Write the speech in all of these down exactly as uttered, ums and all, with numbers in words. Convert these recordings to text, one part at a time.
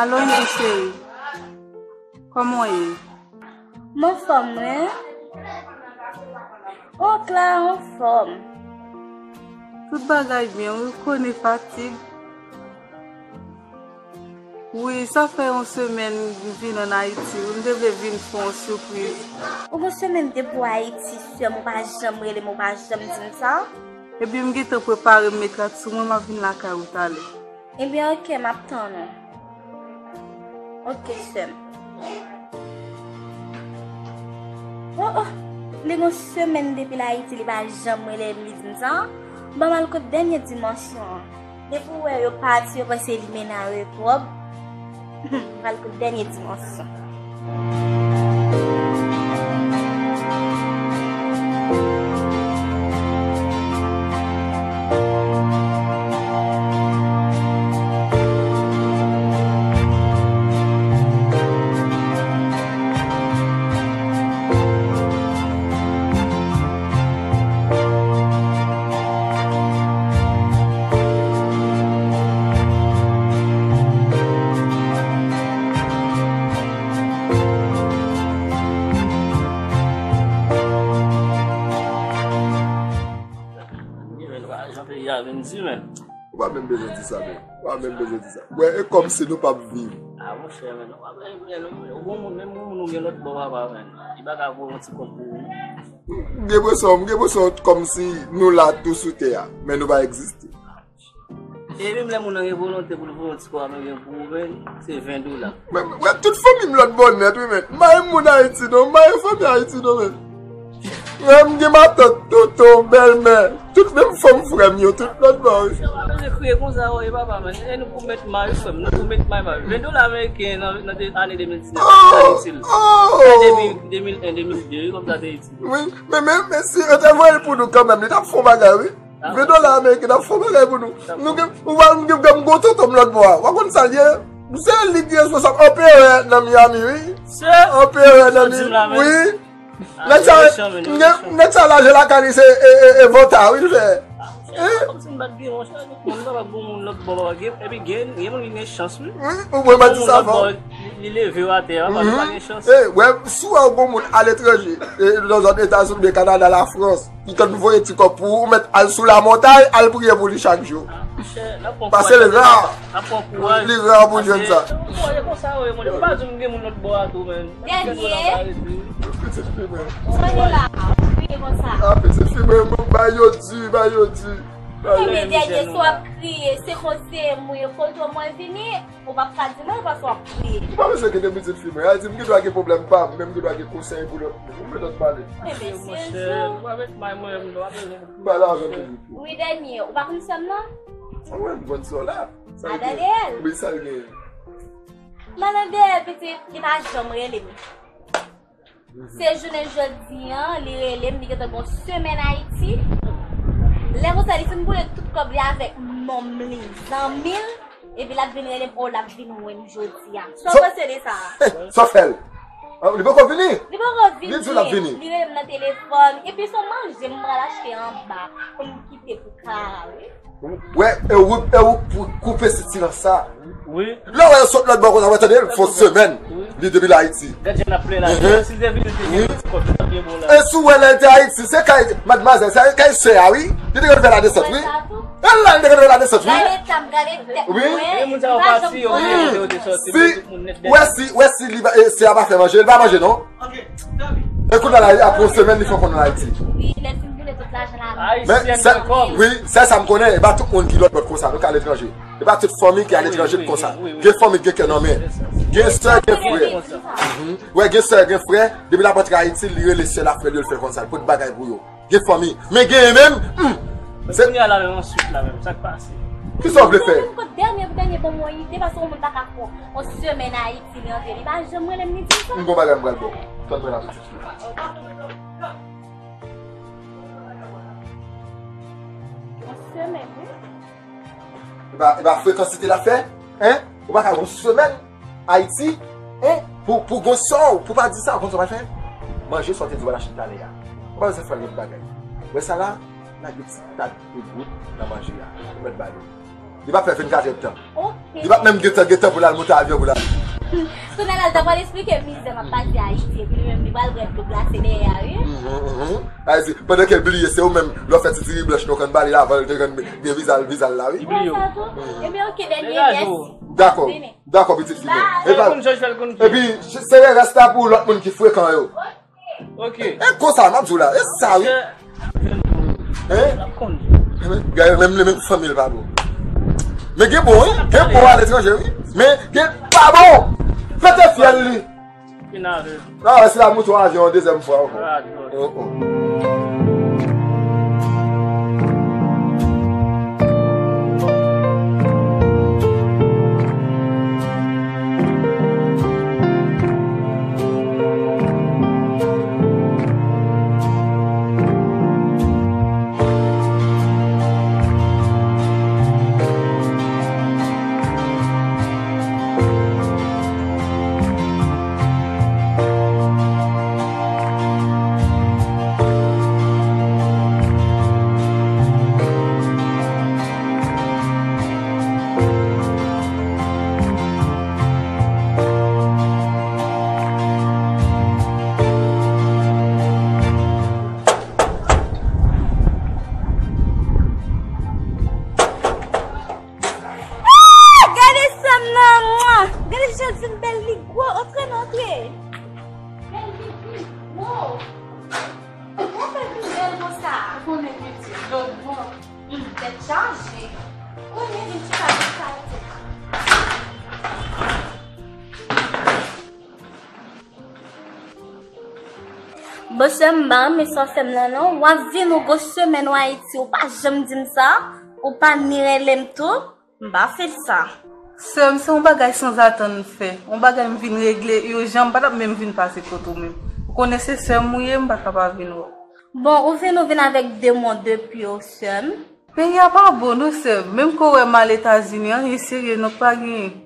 Alo, Andy cheri. Kòman w ye? M anfòm, wi. O, Clara anfòm. Tout bagay byen, wi, ou konnen fatig. Wi, sa fè yon semèn m vin ann Ayiti, wi, m te vle vin fè yon sipriz. Ou gon semèn depi w Ayiti, sè m, ou pa janm rele m, ou pa janm di m sa. Ebyen, m gentan prepare m met rad sou mwen, m ap vin lakay ou talè. Ebyen, oke, m ap tann ou. Oke, sè m. Oh, oh, li gon semèn depi l Ayiti, li pa janm rele m, li di m sa. Ban m al kot dènye dimansyon an. Depi w wè yo pati, yo panse limena yo pwòp. M al kot dènye dimansyon. Jan peyi a vin di, men. Ou pa menm bezwen di sa, men. Ou pa menm bezwen di sa. Wè, e kòmsi nou p ap viv. A, monchè, men, ou pa menm, men, ou bon moun, menm moun ou gen lòt bò, papa, men. Li pa ka voye yon ti kòb pou ou. M gen enpresyon, m gen enpresyon kòmsi nou la tou sou tè a, men nou pa egziste. E menm lè moun nan gen volonte pou l voye yon ti kòb ameriken pou ou, men, se ven dola. Men, men tout fanmi m lòt bò nèt, wi, men. M pa gen moun Ayiti, non. M pa gen fanmi Ayiti, non, men. Frè m gen matant, tonton, bèlmè, tout menm fanm frè m yo, tout lòt bò, wi. Sa pa bezwen kriye konsa, wi, papa, men. E nou pou met may, frè m, nou pou met may, may. Ven dola ameriken nan, nan de, ane de mil diznèf, sa itil. Sa de mil, de mil en, de mil de, wi, kòm sa te itil. Wi, men, men, men si yo te voye l pou nou kanmenm, li t ap fè yon bagay, wi. Ven dola ameriken ap fè yon bagay pou nou. Nou gen, ou wè, m gen, m gen tonton m lòt bò a. W ap konn sa l ye? Se li ki responsab anperè nan Miami, wi. Anperè nan Miami, wi. Nèg sa, m gen, nèg sa laje lakay li se, e, e, e vòta, wi, l fè. Kòmsi m pa t gen, monchè, moun pa bon moun lòt bò, epi gen, gen moun ki gen chans, wi. Wi, ou mwen pa di sa fò. Li, li leve w atè a, pa, li pa gen chans. E, wè, si w wè yon moun aletranje, e, nan zòn Etazini, Kanada, Lafrans, li konn voye ti kòb pou ou, ou mèt al sou lamontay, al priye pou li chak jou. Paske li ra. Li ra pou jwenn sa. Dènye. Pitit fi mwen. Sonya la, ou kriye konsa. A, pitit fi mwen, mwen, ba yo di, ba yo di. Ebyen, dènye, si w ap kriye, se konse mwen, kote mwen vini. Ou p ap ka di mwen paske w ap kriye. Ou pa bezwen kite pitit fi mwen. Al di m gen dwa gen pwoblèm pa m, men m gen dwa gen konsèy pou lòt moun. Ou mèt ap pale. Ebyen, se jou. Mwen avèk may mwen menm, non, apre nou. M pale avè l toujou. Wi, dènye, ou pa konn sè m nan? A wi, m konn sè w la. Sa l gen? Wi, sa l gen? Madan Dèyè, pitit, li pa janm rele m. Se jounen jodi an, li rele m, li gentan gon semèn Ayiti. Lè konsa, li fin boule tout kòb li avèk nonm li, zanmi l, epi l ap vin rele m, o, l ap vin wè m jodi a. Sa w panse de sa? Sa w fè l? Li poko vini? Li poko vini. Li di l ap vini. Li rele m nan telefòn, epi se yon manje m pral achte anba pou m kite pou Clara, wi. Wè, e ou, e ou pou koupe sitirans sa. Wi. Lè w wè yo sot lòt bò konsa, w wè tande, l fè yon semèn. Wi. Li depi l Ayiti. Gad jan l ap plenyen la. Mhm. Si l te vini, l te gen yon ti kòb, li t ap byen bon la. E si w wè lè l te Ayiti, se kay madmwazèl, se kay sè a, wi. Li te konn fè ladesant, wi. E la, li te konn fè ladesant, wi. Gade tèt mwen. Wi. E moun sa yo pati, yo gen kote yo te soti, men tout moun nèt dèyè. Wè si, wè si li, e, sè a pa fè manje, li pa manje, non. E kounye a la, apre yon semèn, li fè w konn ann Ayiti. Wi, lè l fin boule tout lajan la. Men, sè, wi, sè sa m konnen, e pa tout moun ki lòt bòt konsa, nou k aletranje. E pa tout fanmi ki aletranje k konsa. Gen fanmi k gen kè nan men. Gen sè, gen frè. Mhm. Wè, gen sè, gen frè. Depi l ap antre Ayiti, li rele sè l ak frè l yo, l fè konsa, l pote bagay pou yo. Gen fanmi. Men genyen menm, hmm. Men se kounye a la menm answit la menm, sa k pase? Kisa w vle fè? Mwen menm kot dènye pou dènye ban mwen ide, paske yon moun pa ka fè yon semèn Ayiti, li antre, li pa janm rele m, li di m sa. M gon bagay m pral ba w. Tann pran la tout suit. Yon semèn, wi. E pa, e pa frekansite l ap fè? Hein? Ou pa ka yon semèn? Ayiti, en, pou, pou gon sa w, pou pa di sa, konn sa w pral fè? Manje sa w te di w pral achte talè a. Ou pa bezwen fè lòt bagay. Wè sa la, lage ti tad de gout nan manje a. Ou mèt ba li. Li p ap fè vennkat èdtan. Ok. Li p ap menm gentan, gentan pou l al monte avyon pou l al. Kounye a l ta pral esplike mizè m ap pase Ayiti, epi li menm li pral pran dlo glase dèyè a, wi. Mhm, mhm. Sa vle di, pandan ke l bliye, se ou menm, lè w fè ti diri blanch nan kanbali la, avan l te konn gen viza l, viza l la, wi. Li bliye w. Ou wè sa tou? Mhm. Ebyen, ok, dènye, mèsi. Dakò, dakò, pitit li menm. Bye. Fè l konn jan, fè l konn jan. Epi, se rès la pou lòt moun ki frekan yo. Ok. E konsa, m ap di w la, e sa, wi. Hein? Gade, menm li menm fanmi l pa bon. Men gen bon, wi. Gen bon aletranje, wi. Men gen pa bon. Pete fyèl li. Fin avè l. Ah, se la moto avyon dezyèm fwa ankò. Ah, oh, oh. Ah! Gade sè m nan, mwa! Gade jan l vin bèl, li gwo. Antre non, antre. Bèl pitit, gwo. Ou fè vin bèl konsa? Ou konnen pitit, lòt bò. Hum, tèt chaje. Konnen vin chita sou sa. Bon, sè m, m pa renmen sa w fè m nan, non. W ap vin, ou gon semèn ou Ayiti, ou pa janm di m sa, ou pa ni rele m tou, m pa fè l sa. Sè m, se yon bagay sanzatann m fè, yon bagay m vin regle ijan, m pa t ap menm vin pase kote w menm. Ou konnen se sè m ou ye, m pa ka pa vin wè w. Bon, ou vin, ou vin avèk de mòn de pye w, sè m. Peyi a pa bon non, sè m. Menm ke w wè m al Etazini, anyen serye non, k pa genyen.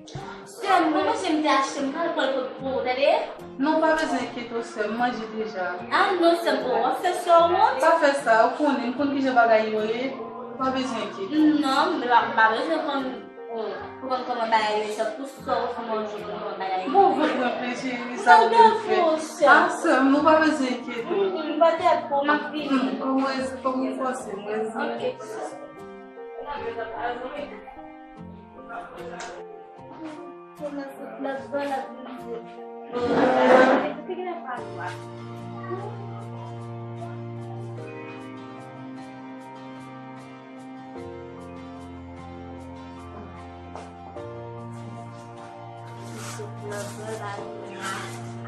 Sè m, bon, manje m te achte, m pral pran l pou ou, tande? Non, pa bezwen enkyete w, sè m, m manje deja. Ah non, sè m, bon, w ap fè sè w wont? Pa fè sa, ou konnen, m konn kijan bagay yo ye, ou pa bezwen enkyete w. Non, m pa, m pa bezwen konn, oh, pou konn kòman bagay yo ye, sè m, pou sè w, pou manje, pou kòman bagay yo ye. Bon, vant mwen plen, cheri, sa ou vle m fè? Ah, sè m, ou pa bezwen enkyete w. Mm, mm, pa tèt pou, m ap vini. Mm, kòm ou, kòm ou fòse m, rezi. Ok. Li sot lòt bò la, li vin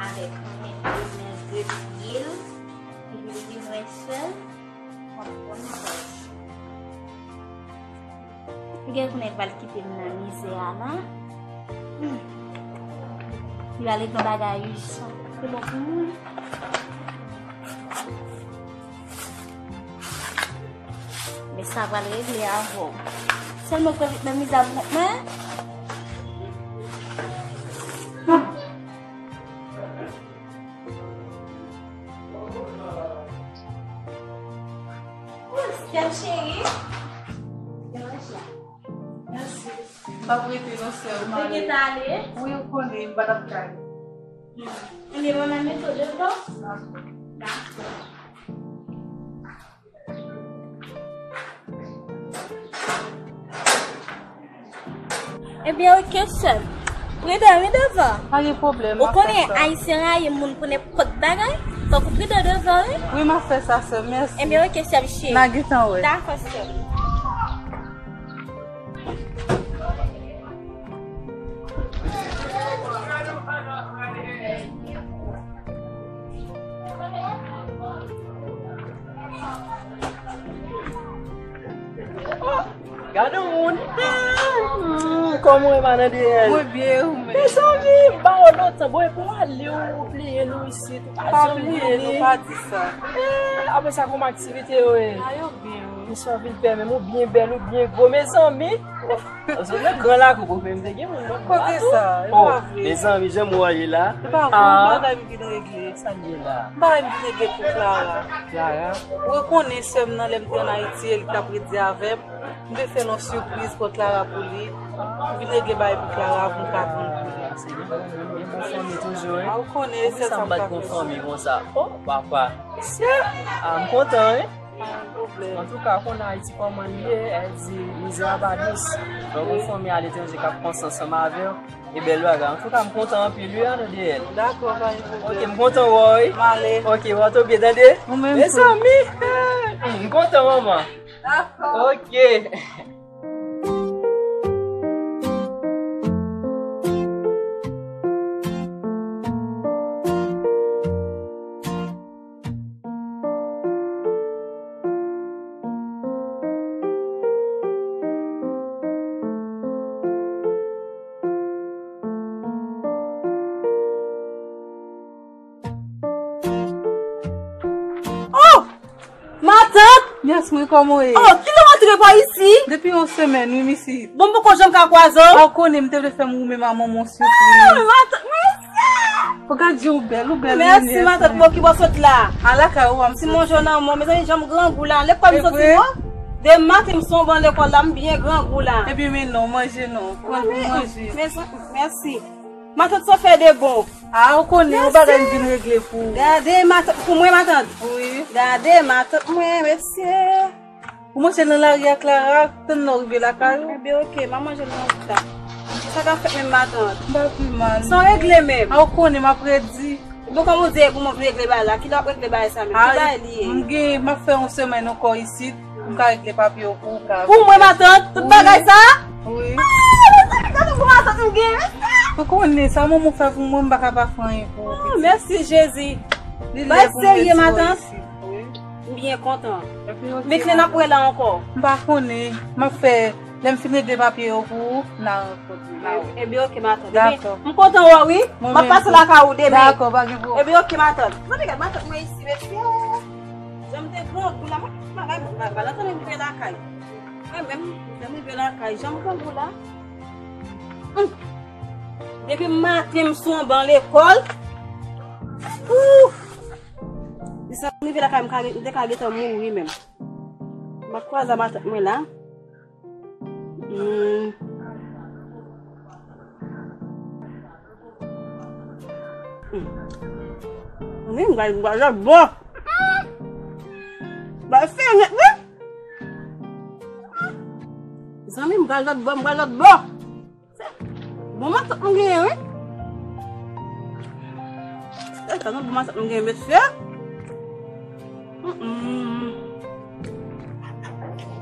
avèk yon mèt de mèt de pye l, epi li vin wè sè l, m ap pran kòb. Gen konnen l pral kite m nan mizè a la. Hmm. Li pral regle bagay ijan. Se bon pou mwen. Men sa pral regle avè w. Sèlman pran vit nan mizè avèk mwen. Sè m cheri. Gen manje a. Mèsi. M p ap rete non, sè m. Ou gentan ale? Wi, ou konnen, m pa t ap ka ale. Ebyen, mwen menm mete w devan. Dakò. Ebyen, oke, sè m. Pridan, wi, devan. Pa gen pwoblèm, m ap fè sa. Ou konnen, Ayisyen rayi moun pou nenpòt bagay. Fòk ou pridan devan, wi. Wi, m ap fè sa, sè m. Mèsi. Ebyen, oke, sè m cheri. N a gentan wè. Dakò, sè m. Gade yon moun. Hmm, kòman w ye, madan D L? Mwen byen, ou menm? Mezanmi, m ba w lontan. Bon, epi w ale, w bliye nou isit. Ou pa bliye nou, pa di sa. Eh, apre sa, kòman aktivite yo ye? A, yo byen, wi. Misye anvi l pè, men ou byen bèl, ou byen gwo, mezanmi. Sot nan gran lakou pou fè m te gen moun nan. Kote sa? E pa vre. Mezanmi, jan m wè li la. E pa vre, yon bagay m vin regle. Sa m ye la? M bagay m vin regle pou Clara. Clara? Ou rekonnen sè m nan, lè m te ann Ayiti, e li t ap redi avè m. M te fè l yon sipriz pou Clara pou li. M vin regle bagay pou Clara pou m ka tann pou li. Se gen bon, gen bon fanmi toujou, wi. A, ou konnen, se sa m bat pou fanmi konsa. Oh, papa. Mesye! A, m kontan, wi. Pa gen pwoblèm. Antouka, ou konn Ayiti kòman l ye, e di mizè a pa dous. Lè w gon fanmi aletranje k ap panse ansanm avè w, e bèl bagay. Antouka, m kontan anpil, wi, Anadeyèl. Dakò, pa gen pwoblèm. Ok, m kontan wè w, wi. M ale. Ok, wè w tou byen, tande? Ou menm tou. Mezanmi, m kontan, manman. Dakò. Ok. Oh! Matant! Yes, mwen, kòman w ye? Oh, kilè w antre pa isi? Depi yon semèn, wi, misi. Bon, m poko janm ka kwaze w. A, w konnen m te vle fè m ou menm a manman w sipriz. Ah, matant, mèsi! Ou gad jan w bèl, ou bèl. Mèsi, matant, bon, ki bò w sot la? A lakay ou a m soti. Ti manje w nan men w, mezanmi, jan m grangou la. Lekòl m soti, non? De maten m sou ban lekòl la, m byen grangou la. Ebyen, men non, manje non. Pran pou manje. Mèsi. Matant, sa w fè de bon? A, ou konnen, yon bagay m vin regle pou ou. Gade, matant, pou mwen, matant? Wi. Gade, matant mwen, mesye. Ou manje nan lari a, Clara, tann lè w rive lakay ou. Ebyen, ok, m a manje nan wout la. Sa k ap fèt menm, matant? M pa pi mal. Sa w regle menm? A, ou konnen, m ap redi. Bon, kòman w di pou mwen regle bagay la? Kilè w ap regle bagay sa menm? Ki bagay li ye? M gen, m ap fè yon semèn ankò isit. M ka regle papye yo pou ou ka. Pou mwen, matant, tout bagay sa? Wi. Ah, mezanmi, gade yon matant m gen, mesye. Ou konnen, sa manman w fè pou mwen, m pa ka pa fè anyen pou ou, pitit. Mèsi, Jezi. Li lè pou m retire w isit. Wi. M byen kontan. Men kilè n ap wè la ankò? M pa konnen. M ap fè, lè m fin regle papye yo pou ou, n a rankontre. Ebyen, ok, matant. Dakò. M kontan wè w, wi. M ap pase lakay ou demen. Dakò, pa gen pwoblèm. Ebyen, ok, matant. Mande gad matant mwen isi, mesye. Jan m te grangou la, mwen, mwen, mwen, mwen, mwen, lè m rive lakay. Mwen menm, lè m rive lakay, jan m grangou la. Hum. Depi maten m sou yon ban lekòl. Ouf! Di sa m rive lakay, m ka, m te ka gentan mouri menm. M ap kwaze a matant mwen la. Hmm. Hmm. Wi, m pral, m pral lòt bò. M pral fè nèt, wi. Zanmi, m pral lòt bò, m pral lòt bò. Bon matant m genyen, wi. Sa nan bon matant m genyen, mesye. Mm-mm.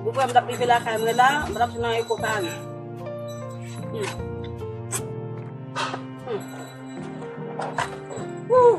Ou kwè m t ap rive lakay mwen la, m t ap jwenn yon eko kare. Hmm. Hmm. Woo!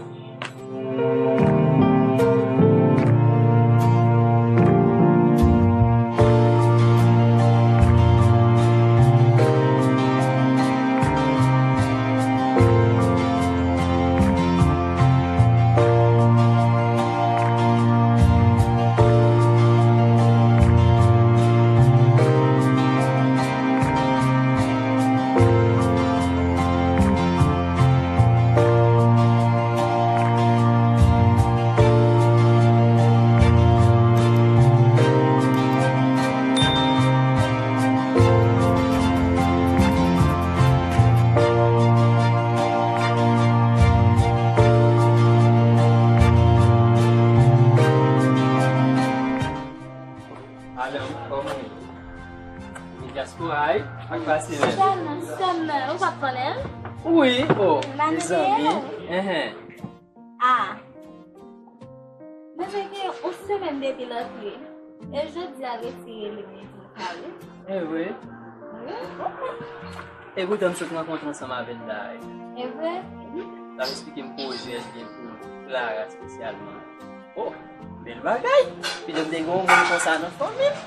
Alò, kòman w ye? Dyaspora, wi, ak pase menm. Sèm, sèm, ou pa t konnen l? Wi, o, mezanmi. Enhen. A. Mwen te gen yon semèn depi l antre. E jodi a retire li, mwen di l kare. E vre? Wi. E poutan m sot rankontre ansanm avè l la. E vre? L ap esplike m pwojè l gen pou Clara espesyalman. Oh, bèl bagay! Pitit m te gen yon moun konsa nan fanmi m.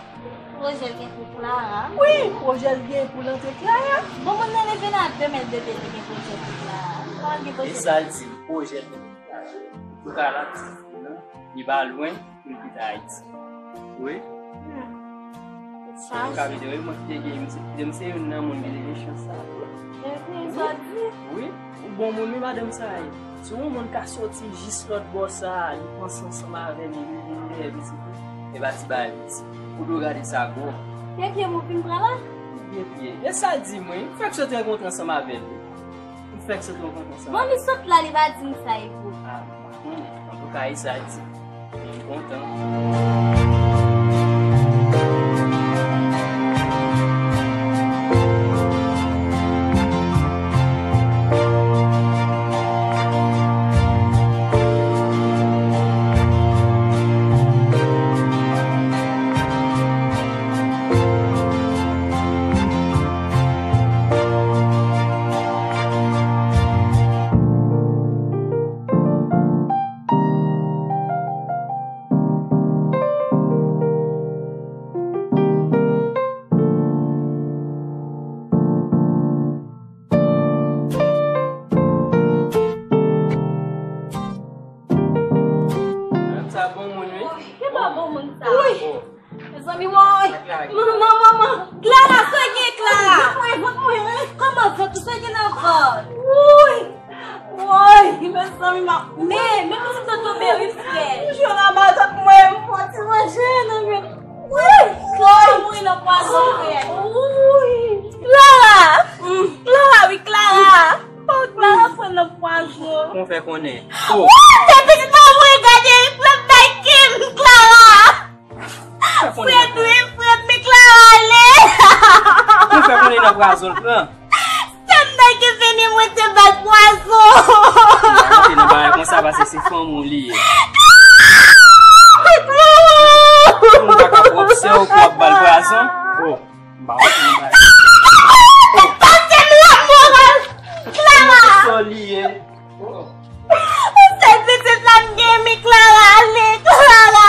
Pwojè l gen pou Clara? Wi, pwojè l gen pou l antre Clara. Bon, moun nan leve nan demen depi li gen pwojè pou Clara. Kòman l gen pwojè? E sa l di m, pwojè l gen pou Clara. Pou Clara, pitit li nan, li pa lwen pou l kite Ayiti. Wi. Hmm. Sa m ka vide, wi, mwen ki te gen, m se, m se youn nan moun ki te gen chans sa. Epi, sa di? Wi, yon bon moun, wi, madanm sa ye. Si yon moun ka soti jis lòt bò sa, li panse ansanm avè m, li vin dèyè pitit li, e pa ti bagay piti. Pou dwe gade sa gwo. Pye pye m ou vin pran la? Pye pye. E sa di mwen, m fèk sot rankontre ansanm avè l, wi. M fèk sot rankontre ansanm avè l. Bon, li sot la, li pa di m sa, e pou. Ah, m pa konnen. Antouka, e sa di. M kontan. Sa bon moun, wi. Ki pa bon moun sa? Wi. Oh. Mezanmi, woy! Manman, manman! Clara, sa gen Clara? Vant mwen, vant mwen, hein? Kòman vant ou? Sa gen nan vant? Woy! Woy! Mezanmi, ma, men, men mwen sot tonbe, wi, frè. Jwenn anba vant mwen, m pran ti manje nan men. Woy! Clara mouri nan pwazon, frè. Woy! Clara! Clara, wi, Clara! Oh, Clara pran nan pwazon. Kon fè konnen. Oh! Woy, se pitit mwen, mwen gade, l ap bay Kim, Clara! Fred, wi, Fred, men Clara ale. Ou fè konnen nan pwazon l pran. Sèm nan ki vini, mwen te ba l pwazon. Ou pa rantre nan bagay konsa, paske se fanmi w li ye. Moun pa ka pwòp sè w pou w ap ba l pwazon. Oh, m pa rantre nan bagay. Pase m lamoral. Clara. Sè w li ye. Ou sèl pitit la m gen, men Clara ale, Clara!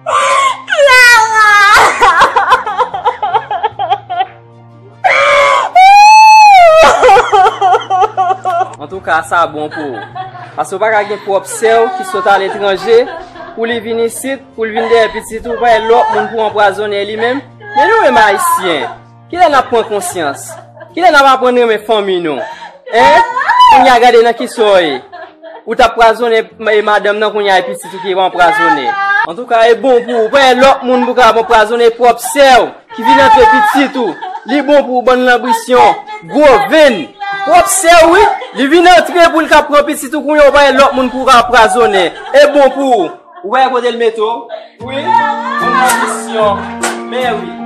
Clara! Antouka, sa bon pou ou. Paske w pa ka gen pwòp sè w ki sot aletranje, pou li vin isit, pou l vin dèyè pitit ou, pa gen lòt moun pou anpwazonnen li menm. Men nou menm Ayisyen, kilè n ap pran konsyans? Kilè n ap aprann renmen fanmi nou? Hein? Kounye a gade nan kisa w ye. Ou t ap pwazonnen e madanm nan, kounye a e pitit ou ki anpwazonnen. Antouka, e bon pou ou. Pa gen lòt moun pou ka anpwazonnen pwòp sè w ki vin antre pitit ou. Li bon pou ou, bann lanbisyon, gwo venn. Pwòp sè w, wi. Li vin antre pou l ka pran pitit ou, kounye a ou pa gen lòt moun pou w ka anpwazonnen. E bon pou ou. Ou wè kote l mete w? Wi. Yon kondisyon. Men wi.